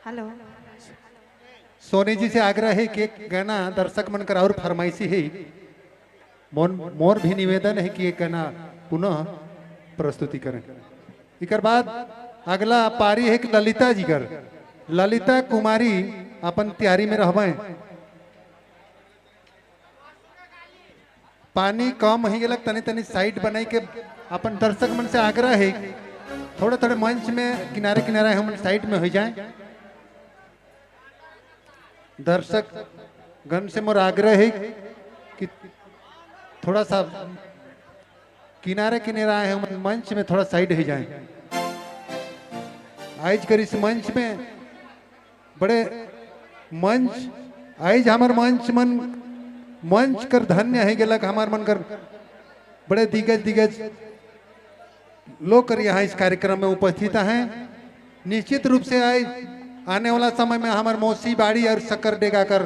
हेलो। सोनी जी से आग्रह है कि एक गाना दर्शक मन कर और फरमाइशी है, मोर भी निवेदन है कि एक गाना पुनः प्रस्तुति करें। इकर बाद अगला पारी है कि ललिता जी कर, ललिता कुमारी अपन तैयारी में रहबे। पानी कम हो गया तनी तनी साइड बनाई के अपन दर्शक मन से आग्रह है थोड़े थोड़े मंच में किनारे किनारे हम साइड में हो जाए। दर्शक गण से मोर आग्रह है कि थोड़ा सा किनारे किनारे आए हम मंच में थोड़ा साइड हो जाए। आज कर इस मंच में बड़े मंच आज हमार मंच मन मंच कर धन्य है गलक हमार मन कर बड़े दिग्गज दिग्गज लोग कर यहाँ इस कार्यक्रम में उपस्थित हैं। निश्चित रूप से आज आने वाला समय में हमार मौसी बाड़ी और शक्कर डेगा कर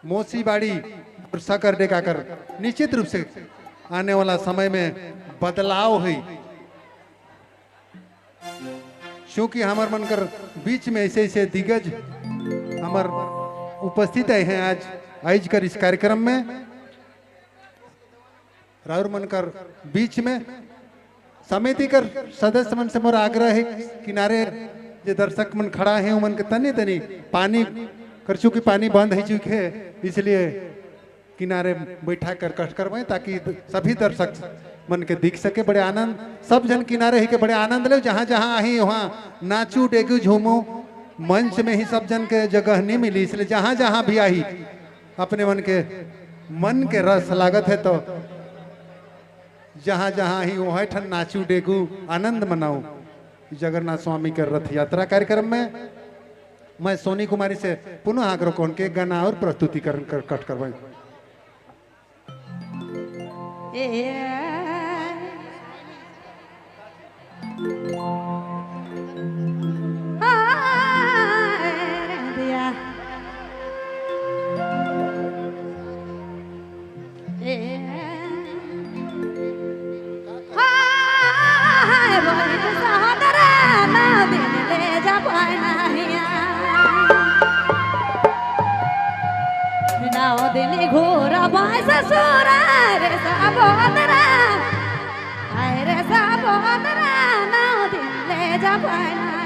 मौसी बाड़ी और शक्कर डेगा कर निश्चित रूप से आने वाला समय में बदलाव हुई, क्योंकि हमार मन कर बीच में ऐसे ऐसे दिग्गज हमार उपस्थित आए हैं आज आज कर इस कार्यक्रम में। राउर मन कर बीच में समिति कर सदस्य मन से मोर आग्रह है किनारे जो दर्शक मन खड़ा है मन के तनी तनी पानी कर, चूँकि पानी बंद हो चुके है इसलिए किनारे बैठा कर कट करवाएं ताकि सभी दर्शक मन के दिख सके। बड़े आनंद सब जन किनारे ही के बड़े आनंद ले, जहाँ जहाँ आई वहाँ नाचू डेगू झूमो। मंच में ही सब जन के जगह नहीं मिली इसलिए जहाँ जहाँ भी आई अपने मन के रस लागत है तो जहाँ जहाँ ही वहाँ ठन नाचू डेगू आनंद मनाओ। जगन्नाथ स्वामी के रथ यात्रा कार्यक्रम में मैं सोनी कुमारी से पुनः आग्रह कौन के गाना और प्रस्तुतिकरण कर कट करवाई। घोरा भाई ससुरा रे साबोदरा आय रे साबोदरा नाव दिन ले जा पायना।